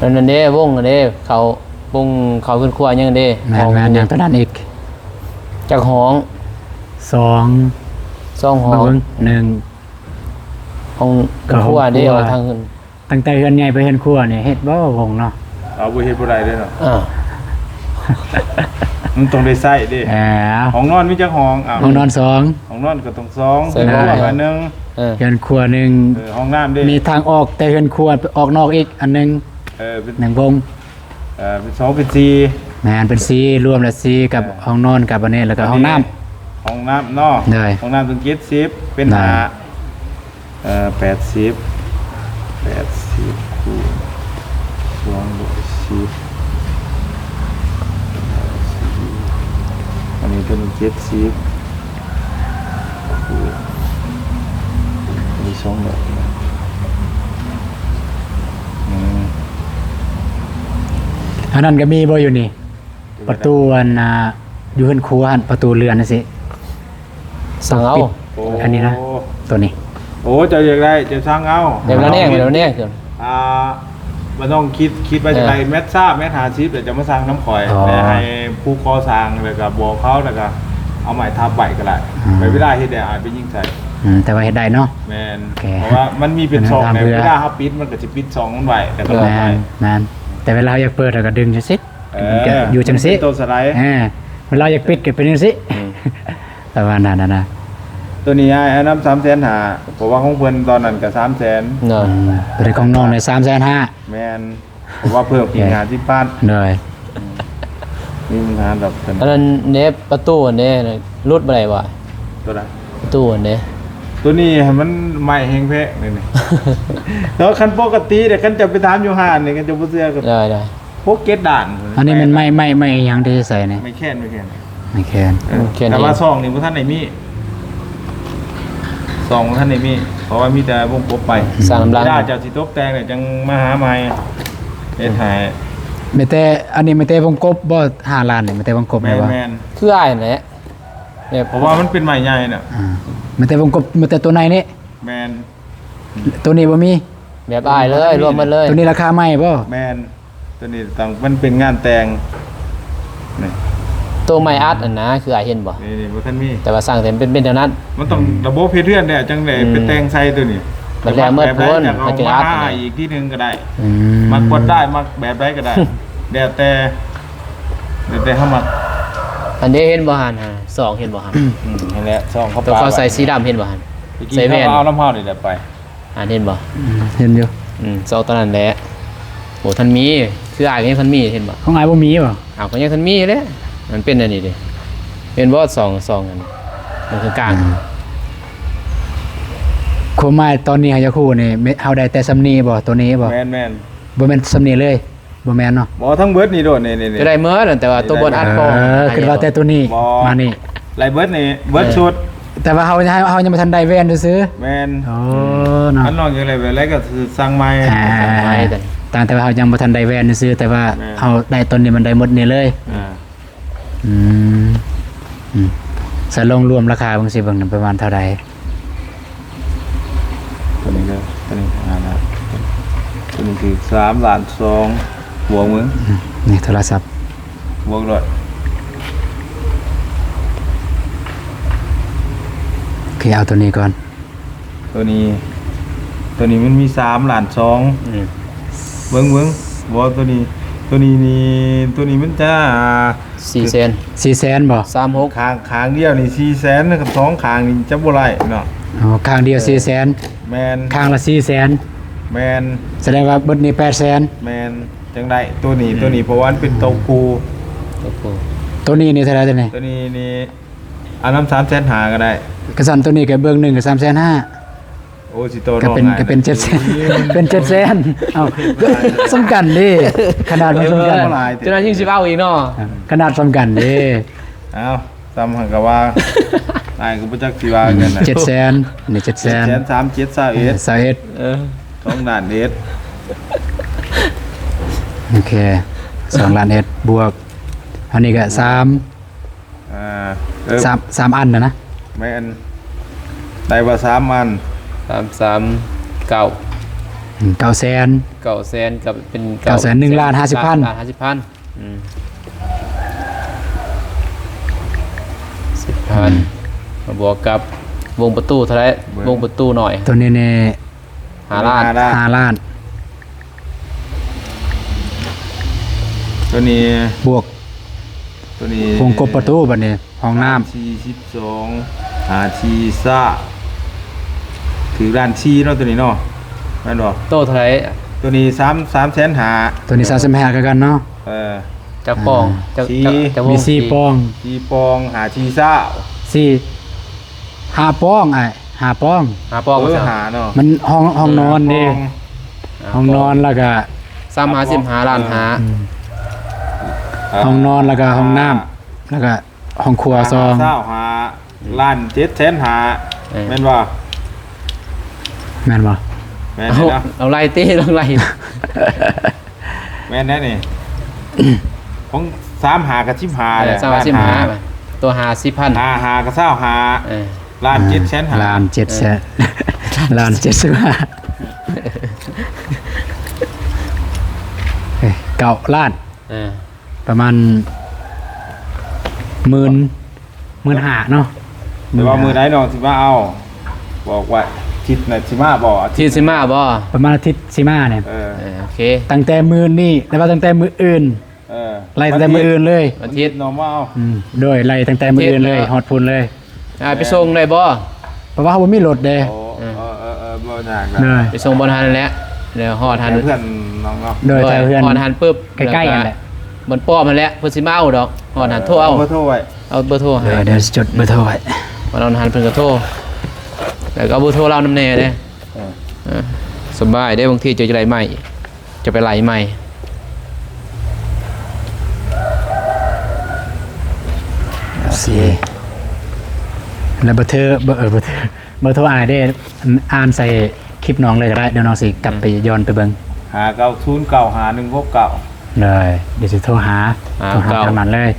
ນັ້ນເດ້ ວົງເດ້ ເຂົ້າ ວົງເຂົ້າເຮືອນຄົວຫຍັງເດ້ ແມ່ນໆ ຫຍັງຕົວນັ້ນອີກ ຈັກຫ້ອງ ສອງ ສອງຫ້ອງ ເບິ່ງ ໜຶ່ງ ຫ້ອງ ເຂົ້າຫ້ອງຄົວເດ້ ຫ້ອງຄົວ ເອົາທາງ ຕັ້ງແຕ່ເຮືອນໃຫຍ່ໄປເຮືອນຄົວນີ້ເຮັດບໍ່ວົງເນາະ? ເອົາ ບໍ່ເຮັດບໍ່ໄດ້ເດ້ເນາະ. ເອີ ມັນຕ້ອງໄດ້ໃຊ້ເດ້. ເອີ ຫ້ອງນອນມີຈັກຫ້ອງ? ເອົາ ຫ້ອງນອນສອງ ຫ້ອງນອນກໍຕ້ອງສອງ ໃສ່ ເຮືອນຄົວ ອັນໜຶ່ງ ເອີ ເຮືອນຄົວໜຶ່ງ ເອີ ຫ້ອງນ້ຳເດ້ ມີທາງອອກແຕ່ເຮືອນຄົວອອກນອກອີກອັນໜຶ່ງ ເອີ ເປັນ ໜຶ່ງວົງ ເອີ ເປັນສອງເປັນສີ່ ແມ່ນ ເປັນສີ່ ລວມແລ້ວສີ່ ກັບ ເອີ ຫ້ອງນອນກັບອັນນີ້ ແລ້ວກໍຫ້ອງນ້ຳ ຫ້ອງນ້ຳເນາະ ໂດຍ ຫ້ອງນ້ຳເປັນເຈັດສິບ ເປັນ ໂດຍ ຫ້າ ເອີ ແປດສິບ ແປດສິບ ຄູນ ສອງຮ້ອຍສິບ ອັນນີ້ເປັນເຈັດສິບ ໂອ້ໂຫ ມີສອງແບບ ອືມ ອັນນັ້ນກໍມີບໍ່ຢູ່ນີ້? ປະຕູອັນ ອ່າ ຢູ່ເຮືອນຄົວຫັ້ນ ປະຕູເຮືອນຈັ່ງຊີ້ ສັ່ງເອົາ ປິດ ໂອ້ ອັນນີ້ນະ ໂຕນີ້ ໂອ້ ເຈົ້າຢາກໄດ້ ເຈົ້າສັ່ງເອົາ ແບບລະແນງ ແບບລະແນງ ອ່າ ບໍ່ຕ້ອງຄິດ ຄິດວ່າຈະໄດ້ ເອີ ແມັດຊາວ ແມັດຫ້າສິບ ແລ້ວຈະມາສັ່ງນຳຂ້ອຍ ອໍ ແລ້ວໃຫ້ຜູ້ກໍ່ສ້າງ ແລ້ວກໍບອກເຂົາ ແລ້ວກໍເອົາໄມ້ທັບໄວ້ກໍໄດ້ ອືມ ໄວ້ເວລາເຮັດແລ້ວອາດໄປຍິງໃສ່ ອືມ ແຕ່ວ່າເຮັດໄດ້ເນາະ ແມ່ນ ໂອເຄ ເພາະວ່າມັນມີເປັນຊ່ອງ ເວລາເຮົາປິດ ມັນກໍຊິປິດຊ່ອງມັນໄວ້ ແລ້ວກໍ ແມ່ນໆ ແຕ່ເວລາເຮົາຢາກເປີດ ເຮົາກໍດຶງຈັ່ງຊີ້ ເອີ ມັນກໍຢູ່ຈັ່ງຊີ້ ເປັນໂຕສະໄລ ເອີ ເວລາຢາກປິດກໍເປັນຈັ່ງຊີ້ ອືມ ປະມານນັ້ນນະ ໂຕນີ້ອ້າຍເອົານຳສາມແສນຫ້າ ເພາະວ່າຂອງເພິ່ນຕອນນັ້ນກໍສາມແສນ ເນາະ ອືມ ໂຕນີ້ຂອງນ້ອງນີ້ສາມແສນຫ້າ ແມ່ນ ເພາະວ່າເພີ່ມອີກ ໂອເຄ ຫ້າສິບພັນ ໂດຍ ອືມ ມີບັນຫາດອກເພິ່ນ ອັນນັ້ນເດ້ ປະຕູອັນເດ້ ຫຼຸດບໍ່ໄດ້ຫວາ? ໂຕໃດ? ປະຕູອັນເດ້ ໂຕນີ້ໃຫ້ມັນໄມ້ແຮງແພງນີ້ ແຕ່ວ່າຄັນປົກກະຕິເດ້ ຄັນເຈົ້າໄປຖາມຢູ່ຮ້ານນີ້ ຄັນເຈົ້າບໍ່ເຊື່ອກໍ ໄດ້ໆ ຫົກເຈັດດ້ານ ອັນນີ້ແມ່ນໄມ້ ໄມ້ ໄມ້ຫຍັງທີ່ໃສ່ນີ້? ໄມ້ແຄນ ໄມ້ແຄນ ໄມ້ແຄນ ເອີ ແຄນ ແຕ່ວ່າຊ່ອງນີ້ບໍ່ທັນໄດ້ມີ ຊ່ອງບໍ່ທັນໄດ້ມີ ເພາະວ່າມີແຕ່ວົງກົບໄປ ສ້າງກຳລັງ ເວລາເຈົ້າຊິຕົບແຕ່ງແລ້ວຈັ່ງມາຫາໃໝ່ ເຮັດໃຫ້ ມີແຕ່ ອັນນີ້ມີແຕ່ວົງກົບບໍ່? ຫ້າລ້ານນີ້ມີແຕ່ວົງກົບແມ່ນບໍ່? ແມ່ນໆ ຄືອ້າຍຫັ້ນແຫຼະ ແບບ ເພາະວ່າມັນເປັນໄມ້ໃຫຍ່ນະ ອ່າ ມີແຕ່ວົງກົບ ມີແຕ່ຕົວໃນນີ້ ແມ່ນ ຕົວນີ້ບໍ່ມີ ແບບອ້າຍເລີຍ ລວມໝົດເລີຍ ຕົວນີ້ລາຄາໃໝ່ບໍ່? ແມ່ນ ຕົວນີ້ຕ້ອງ ມັນເປັນງານແຕ່ງ ນີ້ ໂຕໄມ້ອັດຫັ້ນນະ ຄືອ້າຍເຫັນບໍ່? ນີ້ໆ ບໍ່ທັນມີ ແຕ່ວ່າສ້າງແຕ່ເປັນ ເປັນແນວນັ້ນ ມັນຕ້ອງ ອືມ ລະບົບເຮັດເຮືອນແດ່ ຈັ່ງໄດ້ ອືມ ໄປແຕ່ງໃສ່ຕົວນີ້ ບັດແລ້ວໝົດພຸ້ນ ແຕ່ງແບບໃດ ເຂົາຈຶ່ງອັດ ແຕ່ງແບບໃດ ອີກທີໜຶ່ງກໍໄດ້ ອືມ ມັກກວດໄດ້ ມັກແບບໃດກໍໄດ້ ແລ້ວແຕ່ ແລ້ວແຕ່ເຮົາມັກ ອັນນີ້ເຫັນບໍ່ຫັ້ນ ຊ່ອງເຫັນບໍ່ຫັ້ນ? ອືມ ຫັ້ນແຫຼະ ຊ່ອງເຂົາ ໂຕເຂົາໃສ່ສີດຳເຫັນບໍ່ຫັ້ນ? ຕະກີ້ ໃສ່ແວ່ນ ເຂົາກໍເອົານຳເຮົານີ້ແຫຼະໄປ ອ່ານເຫັນບໍ່? ອືມ ເຫັນຢູ່ ອືມ ສອງຕົວນັ້ນແຫຼະ ໂອ້ ທັນມີ ຄືອ້າຍກໍຍັງທັນມີ ເຫັນບໍ່? ຂອງອ້າຍບໍ່ມີບໍ່? ອ້າວ ກໍຍັງທັນມີແຫຼະ ມັນເປັນອັນນີ້ເດ້ ເຫັນບໍ່? ສອງ ສອງອັນ ມັນຄືກາງ ອືມ ຄວາມໝາຍຕອນນີ້ເຮົາຢາກຮູ້ນີ້ ເຮົາໄດ້ແຕ່ສ່ຳນີ້ບໍ່? ຕົວນີ້ບໍ່? ແມ່ນໆ ບໍ່ແມ່ນສ່ຳນີ້ເລີຍ? ບໍ່ແມ່ນເນາະ ບໍ່ ທັງເບິດນີ້ໂດດ ນີ້ໆ ກໍໄດ້ໝົດ ແຕ່ວ່າຕົວບົດອັດບໍ່ ເອີ ຄິດວ່າແຕ່ຕົວນີ້ ບໍ່ ມານີ້ ໄດ້ເບິດນີ້ ເບິດ ເອີ ຊຸດ ແຕ່ວ່າເຮົາ ເຮົາ ເຮົາຍັງບໍ່ທັນໄດ້ແວ່ນຊື່ໆ ແມ່ນ ໂອ້ ເນາະ ຄັນນ້ອງຢາກໄດ້ແວ່ນແລ້ວກໍສັ່ງໃໝ່ ອ່າ ສັ່ງໃໝ່ ຕ່າງແຕ່ວ່າເຮົາຍັງບໍ່ທັນໄດ້ແວ່ນຊື່ໆ ແຕ່ວ່າ ແມ່ນ ເຮົາໄດ້ຕົວນີ້ມັນໄດ້ໝົດນີ້ເລີຍ ອ່າ ອືມ ອືມ ສະລົງລວມລາຄາເບິ່ງຊິ ເບິ່ງນຳປະມານເທົ່າໃດ? ຕົວນີ້ເດີ ຕົວນີ້ ອ່າ ຕົວນີ້ຄືສາມລ້ານສອງ ບວກເບິ່ງ ອືມ ນີ້ໂທລະສັບ ບວກໂລດ ໂອເຄ ເອົາຕົວນີ້ກ່ອນ. ຕົວນີ້ ຕົວນີ້ມັນມີສາມລ້ານສອງ ອືມ ເບິ່ງ ເບິ່ງ ບໍ່ ຕົວນີ້ ຕົວນີ້ນີ້ ຕົວນີ້ມັນຈະສີ່ແສນ ສີ່ແສນບໍ່? ສາມຫົກ ຂ້າງ ຂ້າງດຽວນີ້ສີ່ແສນ ກັບສອງຂ້າງນີ້ຈະບໍ່ໄດ້ເນາະ ອໍ ຂ້າງດຽວ ເອີ ສີ່ແສນ ແມ່ນ ຂ້າງລະສີ່ແສນ ແມ່ນ ສະແດງວ່າເບິດນີ້ແປດແສນ ແມ່ນ ຈັ່ງໄດ້ ຕົວນີ້ ອືມ ຕົວນີ້ ເພາະວ່າມັນເປັນໂຕຄູ່ ໂຕຄູ່ ຕົວນີ້ນີ້ເທົ່າໃດຕົວນີ້? ຕົວນີ້ນີ້ ເອົານຳສາມແສນຫ້າກໍໄດ້ ກະຊັ້ນຕົວນີ້ກໍເບິ່ງໜຶ່ງກໍສາມແສນຫ້າ ໂອ້ ຊິຕໍ່ ກໍເປັນ ນ້ອງ ກໍເປັນເຈັດແສນ ເປັນເຈັດແສນ ເອົ້າ ສ່ຳກັນເດ້ ຂະໜາດມັນສ່ຳກັນ ເອີ ເຈົ້າໜ້າທີ່ຊິເອົາອີກເນາະ ຂະໜາດສ່ຳກັນເດ້ ເອົ້າ ສ່ຳຫັ້ນກໍວ່າ ອ້າຍກໍບໍ່ຈັກຊິວ່າເງິນນະ ເຈັດແສນ ອັນນີ້ເຈັດແສນ ເຈັດແສນ ສາມເຈັດ ຊາວເອັດ ຊາວເອັດ ເອີ ສອງລ້ານເອັດ ໂອເຄ ສອງລ້ານເອັດ ບວກ ອັນນີ້ກໍສາມ ອ່າ ເອີ ສາມ ສາມອັນນະນະ ແມ່ນ ໄດ້ວ່າສາມອັນ ສາມສາມເກົ້າ ເກົ້າແສນ ເກົ້າແສນ ກໍເປັນ ເກົ້າແສນ ໜຶ່ງລ້ານຫ້າສິບພັນ ລ້ານຫ້າສິບພັນ ອືມ ສິບພັນ ອືມ ມາບວກກັບວົງປະຕູເທົ່າໃດ? ວົງປະຕູນ້ອຍ ໂຕນີ້ນີ້ ຫ້າລ້ານ ຫ້າລ້ານ ຫ້າລ້ານ ໂຕນີ້ບວກ ໂຕນີ້ວົງກົບປະຕູ ບັດນີ້ຫ້ອງນ້ຳ ສີ່ສິບສອງ ຫ້າສີ່ຊາ ຖືກລ້ານສີ່ເນາະ ໂຕນີ້ເນາະ ແມ່ນບໍ່? ໂຕເທົ່າໃດ? ໂຕນີ້ສາມ ສາມແສນຫ້າ ໂຕນີ້ສາມແສນຫ້າຄືກັນເນາະ ເອີ ຈັກປ່ອງ? ອ່າ ຈັກ ຈັກ ຈັກວົງ? ມີສີ່ປ່ອງ ສີ່ປ່ອງ ຫ້າສີ່ຊາ ສີ່ ຫ້າປ່ອງອ້າຍ ຫ້າປ່ອງ ຫ້າປ່ອງ ເອີ ຫ້າເນາະ ມັນຫ້ອງ ຫ້ອງນອນເດ້ ຫ້ອງນອນ ແລ້ວກະ ສາມຫ້າສິບຫ້າລ້ານຫ້າ ອືມ ຫ້ອງນອນ ແລ້ວກະຫ້ອງນ້ຳ ແລ້ວກະຫ້ອງຄົວສອງ ຊາວຫ້າ ລ້ານເຈັດແສນຫ້າ ເອີ ແມ່ນບໍ່? ແມ່ນບໍ່? ແມ່ນ ເອົາ ເອົາໄລ່ຕິ ລອງໄລ່ ແມ່ນແດ່ນີ້ ຂອງສາມຫ້າກັບສິບຫ້າ ເອີ ແຫຼະ ສາມຫ້າສິບຫ້າ ລ້ານຫ້າ ໂຕຫ້າສິບພັນ ຫ້າຫ້າກໍຊາວຫ້າ ເອີ ລ້ານເຈັດແສນຫ້າ ລ້ານເຈັດແສນ ເອີ ລ້ານເຈັດສິບຫ້າ ເອີ ເກົ້າລ້ານ ເອີ ປະມານໝື່ນ ໝື່ນຫ້າເນາະ ແຕ່ວ່າມື້ໃດນ້ອງຊິມາເອົາ ບອກວ່າທິດໜ້າຊິມາບໍ່? ທິດຊິມາບໍ່? ປະມານອາທິດຊິມານີ້ ເອີ ເອີ ໂອເຄ ຕັ້ງແຕ່ມື້ນີ້ ແຕ່ວ່າຕັ້ງແຕ່ມື້ອື່ນ ເອີ ໄລ່ຕັ້ງແຕ່ມື້ອື່ນເລີຍ ວັນທິດນ້ອງມາເອົາ ອືມ ໂດຍ ໄລ່ຕັ້ງແຕ່ມື້ອື່ນເລີຍ ວັນທິດເນາະ ຮອດພຸ້ນເລີຍ ອ່າ ໄປສົ່ງໄດ້ບໍ່? ເພາະວ່າເຮົາບໍ່ມີລົດເດ້ ໂອ້ ເອີ ເອີ ເອີ ເອີ ບໍ່ຍາກ ໂດຍ ໄປສົ່ງບ່ອນຫັ້ນແຫຼະ ແລ້ວຮອດຫັ້ນ ເພື່ອນນ້ອງເນາະ ໂດຍ ໂດຍ ແຖວເຮືອນ ຮອດຫັ້ນປຶບ ໃກ້ໆ ແລ້ວກະ ຫັ້ນແຫຼະ ມັນປ້ອມຫັ້ນແຫຼະ ເພິ່ນຊິມາເອົາດອກ ຮອດຫັ້ນໂທເອົາ ເອົາເບີໂທໄວ້ ເອົາເບີໂທໃຫ້ ເອີ ດຽວຊິຈົດເບີໂທໄວ້ ມາຮອດຫັ້ນເພິ່ນກໍໂທ ແລ້ວກໍເອົາເບີໂທລາວນຳແດ່ເດ້ ເອີ ເອີ ສະບາຍເດ້ ບາງທີເຈົ້າຈະໄດ້ໃໝ່ ຈະໄປໄລ່ໃໝ່ ໂອເຄ ແລ້ວເບີໂທ ເບີ ເອີ ເບີໂທ ເບີໂທອ້າຍເດ້ ອ່ານໃສ່ຄລິບນ້ອງເລີຍກໍໄດ້ ດຽວນ້ອງຊິກັບໄປ ອືມ ຍ້ອນໄປເບິ່ງ ຫ້າເກົ້າສູນເກົ້າຫ້າໜຶ່ງຫົກເກົ້າ ໂດຍ ດຽວຊິໂທຫາ ໂທຫາທາງນັ້ນເລີຍ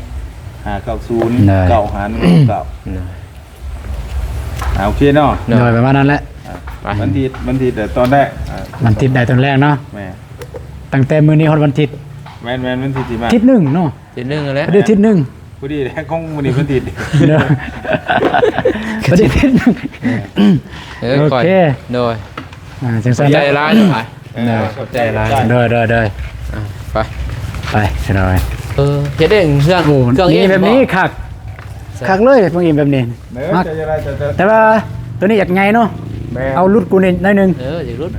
ຫ້າເກົ້າສູນເກົ້າຫ້າໜຶ່ງຫົກເກົ້າ ໂດຍ ອ່າ ໂອເຄເນາະ ໂດຍ ປະມານນັ້ນແຫຼະ ອ່າ ໄປ ວັນທິດ ວັນທິດຕອນແລກ ອ່າ ວັນທິດໄດ້ຕອນແລກເນາະ ແມ່ນ ຕັ້ງແຕ່ມື້ນີ້ຮອດວັນທິດ ແມ່ນໆ ວັນທິດທີ່ມາ ທິດໜຶ່ງເນາະ ທິດໜຶ່ງຫັ້ນແຫຼະ ເດີທິດໜຶ່ງ ພໍດີແຫຼະ ຂອງມື້ນີ້ວັນທິດ ເດີ ພໍດີທິດໜຶ່ງ ເອີ ໂອເຄ ໂດຍ ອ່າ ຈັ່ງຊັ້ນ ຂອບໃຈຫຼາຍ ເອີ ຂອບໃຈຫຼາຍ ໂດຍ ໂດຍ ໂດຍ ອ່າ ໄປ ໄປ ໂດຍ ເອີ ເຮັດເອງເຄື່ອງ ໂອ້ ເຄື່ອງເອງ ນີ້ແບບນີ້ ບໍ່ ຄັກ ຄັກເລີຍ ເບິ່ງອີກແບບນີ້ ເອີ ມັກ ແຕ່ວ່າໂຕນີ້ຢາກໃຫຍ່ເນາະ ແມ່ນ ເອົາຫຼຸດກວ່ານີ້ໜ້ອຍໜຶ່ງ ເອີ ຢາກຫຼຸດ ເ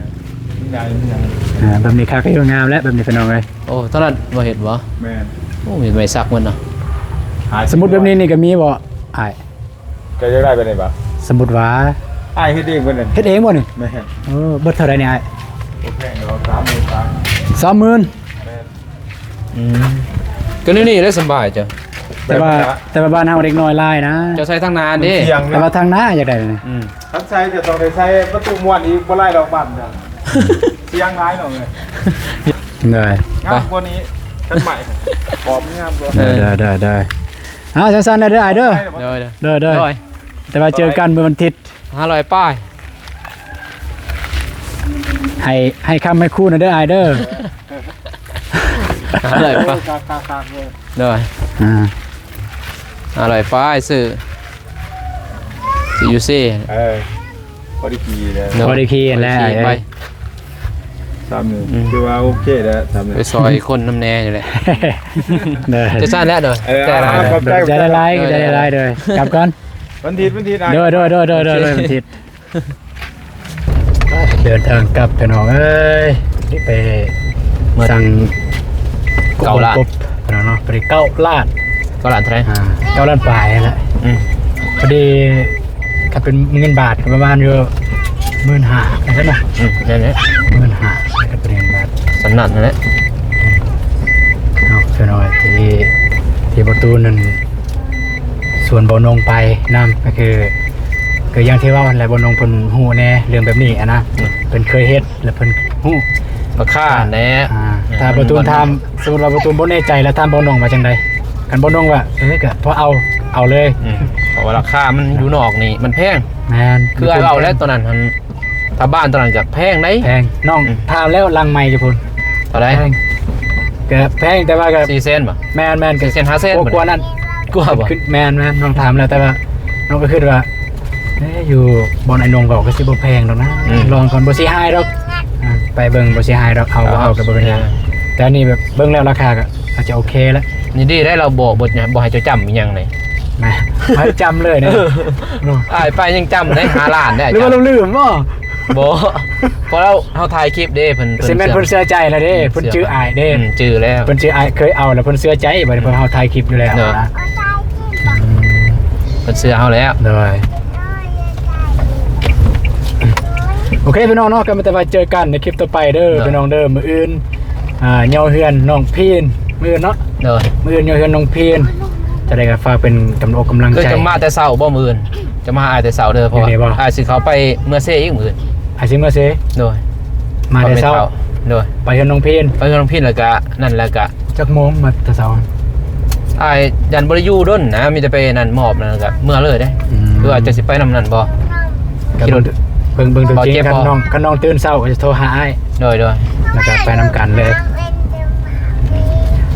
ອີ ແບບນີ້ຄັກ ກໍງາມແລ້ວ ແບບນີ້ພີ່ນ້ອງເອີຍ ໂອ້ ຕອນນັ້ນບໍ່ເຮັດບໍ່? ແມ່ນ ໂອ້ ມີໄມ້ສັກມັນເນາະ ສົມມຸດແບບນີ້ນີ້ກໍມີບໍ່ອ້າຍ? ເຈົ້າຢາກໄດ້ແບບນີ້ບໍ່? ສົມມຸດວ່າ ອ້າຍເຮັດເອງບໍ່ນີ້? ເຮັດເອງບໍ່ນີ້? ແມ່ນ ເອີ ເບິດເທົ່າໃດນີ້ອ້າຍ? ບໍ່ແພງດອກ ສາມໝື່ນ ສາມໝື່ນ ແມ່ນ ອືມ ກໍແນວນີ້ແຫຼະສະບາຍເຈົ້າ ແຕ່ວ່າ ແຕ່ວ່າບ້ານເຮົາເດັກນ້ອຍຫຼາຍນະ ເຈົ້າໃສ່ທາງໜ້າເດ້ ມັນສ່ຽງນະ ແຕ່ວ່າທາງໜ້າຢາກໄດ້ນະ ອືມ ຄັນໃສ່ຈະຕ້ອງໄດ້ໃສ່ປະຕູມ່ວນອີກ ບໍ່ໄດ້ດອກບ້ານເຈົ້າ ສ່ຽງຫຼາຍດອກເອີຍ ໄດ້ ງາມກວ່ານີ້ ຄັນໃໝ່ ຂອບງາມກວ່າ ເອີ ໄດ້ ໄດ້ ໄດ້ ເອົາ ຊັ້ນໆ ເດີອ້າຍເດີ ໂດຍ ໂດຍ ໂດຍ ໂດຍ ແຕ່ວ່າເຈີກັນມື້ວັນທິດ ຫ້າຮ້ອຍປາຍ ໃຫ້ ໃຫ້ຄຳໃຫ້ຄູນະເດີອ້າຍເດີ ຫ້າຮ້ອຍປາຍ ໂດຍ ອ່າ ຫ້າຮ້ອຍປາຍ ຊື້ ຊື້ຢູ່ເຊ ເອີ ພໍໄດ້ຂີ່ແລ້ວ ໂດຍ ພໍໄດ້ຂີ່ແລ້ວ ໄປ ສາມນີ້ ອືມ ຄືວ່າໂອເຄແລ້ວ ສາມນີ້ ໄປຊ່ອຍຄົນນຳແດ່ນີ້ແຫຼະ ເດີ ຈັ່ງຊັ້ນແຫຼະ ໂດຍ ເອີ ຂອບໃຈຫຼາຍ ຂອບໃຈຫຼາຍ ຂອບໃຈຫຼາຍ ໂດຍ ກັບກ່ອນ ວັນທິດ ວັນທິດ ໂດຍ ໂດຍ ວັນທິດ ເດີນທາງກັບພີ່ນ້ອງເອີຍ ໄປສັ່ງ ເກົ້າລ້ານ ຄົບພີ່ນ້ອງເນາະ ພໍດີເກົ້າລ້ານ ເກົ້າລ້ານເທົ່າໃດ? ອ່າ ເກົ້າລ້ານປາຍຫັ້ນແຫຼະ ອືມ ພໍດີ ຖ້າເປັນເງິນບາດກໍປະມານຢູ່ໝື່ນຫ້າ ຈັ່ງຊັ້ນເນາະ ອືມ ນັ້ນແຫຼະ ໝື່ນຫ້າ ຖ້າເປັນເງິນບາດ ສ່ຳນັ້ນຫັ້ນແຫຼະ ເນາະ ພີ່ນ້ອງ ທີ່ ທີ່ບໍ່ຕູນນັ້ນ ຊວນບ່າວນົງໄປນຳ ກໍຄື ກໍຢ່າງທີ່ເວົ້າຫັ້ນແຫຼະ ບ່າວນົງເພິ່ນຮູ້ແດ່ເລື່ອງແບບນີ້ຫັ້ນນະ ອືມ ເພິ່ນເຄີຍເຮັດ ແລະ ເພິ່ນຮູ້ ລາຄາແດ່ ອ່າ ອືມ ຖ້າບ່າວຕູນຖາມ ສົມມຸດວ່າບ່າວຕູນບໍ່ແນ່ໃຈ ແລ້ວຖາມບ່າວນົງວ່າຈັ່ງໃດ? ຄັນບ່າວນົງວ່າ ເອີ ກໍພໍເອົາ ເອົາເລີຍ ອືມ ເພາະວ່າລາຄາມັນຢູ່ນອກນີ້ມັນແພງ ແມ່ນ ຄືອ້າຍເວົ້າແຫຼະ ຕອນນັ້ນຫັ້ນ ຖ ກັບບ້ານຕອນນັ້ນກໍແພງໃດ໋ ແພງ. ນ້ອງ ອືມ ຖາມແລ້ວຫຼັງໃໝ່ຢູ່ພຸ້ນ ເທົ່າໃດ ແພງ ກໍແພງ ແຕ່ວ່າກໍສີ່ແສນບໍ່? ແມ່ນໆ ສີ່ແສນ ຫ້າແສນ ກວ່າ ກວ່ານັ້ນ ກວ່າບໍ່? ແມ່ນໆ ນ້ອງຖາມແລ້ວ ແຕ່ວ່ານ້ອງກໍຄິດວ່າ ເອີ ຢູ່ບ່ອນອ້າຍນົງເວົ້າກໍຊິບໍ່ແພງດອກນະ ອືມ ລອງກ່ອນ ບໍ່ເສຍຫາຍດອກ ອ່າ ໄປເບິ່ງ ບໍ່ເສຍຫາຍດອກ ເອົາ ເອົາ ບໍ່ເອົາກໍບໍ່ເປັນຫຍັງ ເອີ ແຕ່ອັນນີ້ແບບເບິ່ງແລ້ວລາຄາກໍອາດຈະໂອເຄແລ້ວ ນີ້ດີໄດ໋ ລາວບໍ່ ບໍ່ ບໍ່ໃຫ້ເຈົ້າຈຳອີ່ຫຍັງເລີຍ ນະ ໃຫ້ຈຳເລີຍນະ ເນາະ ອ້າຍໄປຍັງຈຳໄດ້ຫ້າລ້ານໄດ້ ຫຼືວ່າລາວລືມບໍ່? ບໍ່ ເພາະເຮົາ ເຮົາຖ່າຍຄລິບເດ້ ເພິ່ນ ຊິແມ່ນເພິ່ນເຊື່ອໃຈແລ້ວເດ້ ເພິ່ນຈື່ອ້າຍເດ້ ອືມ ຈື່ແລ້ວ ເພິ່ນຈື່ອ້າຍ ເຄີຍເອົາແລ້ວເພິ່ນເຊື່ອໃຈ ບັດນີ້ເພິ່ນເຮົາຖ່າຍຄລິບຢູ່ແລ້ວນະ ອືມ ເພິ່ນເຊື່ອເຮົາແລ້ວ ໂດຍ ໂອເຄ ພີ່ນ້ອງເນາະ ກໍມີແຕ່ວ່າເຈີກັນໃນຄລິບຕໍ່ໄປເດີ ເດີ ພີ່ນ້ອງເດີ ມື້ອື່ນ ອ່າ ຍໍເຮືອນນ້ອງພີນ ມື້ອື່ນເນາະ ໂດຍ ມື້ອື່ນຍໍເຮືອນນ້ອງພີນ ຈະໄດ້ກໍຝາກເປັນກຳລັງອົກກຳລັງໃຈ ຄືຈະມາແຕ່ເຊົ້າບໍ່ມື້ອື່ນ ຈະມາຫາອ້າຍແຕ່ເຊົ້າເດີ ເພາະວ່າອ້າຍຊິເຂົ້າໄປເມືອງເຊອີກມື້ອື່ນ ອ້າຍຊິເມືອງເຊ ໂດຍ ມາແຕ່ເຊົ້າ ໂດຍ ໄປເຮືອນນ້ອງພີນ ໄປເຮືອນນ້ອງພີນ ແລ້ວກະນັ້ນ ແລ້ວກະຈັກໂມງມາແຕ່ເຊົ້າ ອ້າຍຢ້ານບໍ່ໄດ້ຢູ່ດົນນະ ມີແຕ່ໄປນັ້ນມອບນັ້ນ ແລ້ວກະເມືອເລີຍເດ້ ອືມ ຫຼືວ່າຈະຊິໄປນຳນັ້ນບໍ່ ກໍເບິ່ງ ເບິ່ງ ເບິ່ງຕົວຈິງ ຄັນນ້ອງ ຄັນນ້ອງຕື່ນເຊົ້າກໍຈະໂທຫາອ້າຍ ໂດຍ ໂດຍ ແລ້ວກໍໄປນຳກັນເລີຍ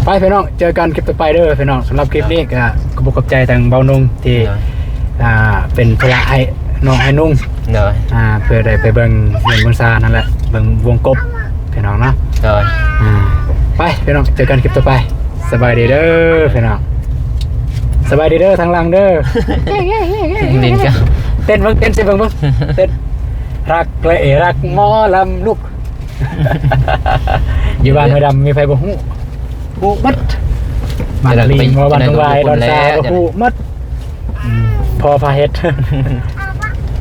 ໄປພີ່ນ້ອງ ເຈີກັນຄລິບຕໍ່ໄປເດີພີ່ນ້ອງ ສຳລັບຄລິບນີ້ກໍຂອບອົກຂອບໃຈທາງເບົານຸ່ງທີ່ ໂດຍ ອ່າ ເປັນພາລະໃຫ້ນ້ອງໃຫ້ນຸ່ງ ໂດຍ ອ່າ ເພື່ອໄດ້ໄປເບິ່ງເຮືອນເບິ່ງຊານນັ້ນແຫຼະ ເບິ່ງວົງກົບພີ່ນ້ອງເນາະ ໂດຍ ອ່າ ໄປພີ່ນ້ອງ ເຈີກັນຄລິບຕໍ່ໄປ ສະບາຍດີເດີພີ່ນ້ອງ ສະບາຍດີເດີທາງຫຼັງເດີ ຫຼິ້ນກັນ ເຕັ້ນເບິ່ງ ເຕັ້ນໃສ່ເບິ່ງເບິ່ງ ເຕັ້ນ ຮັກແລະເອ ຮັກໝໍລຳລຸກ ຢູ່ບ້ານຫ້ວຍດຳມີໃຜບໍ່ຮູ້? ຮູ້ໝົດ ບ້ານລິງ ບ້ານດອນວາຍ ດອນຊາ ຮູ້ໝົດ ພໍພາເຮັດ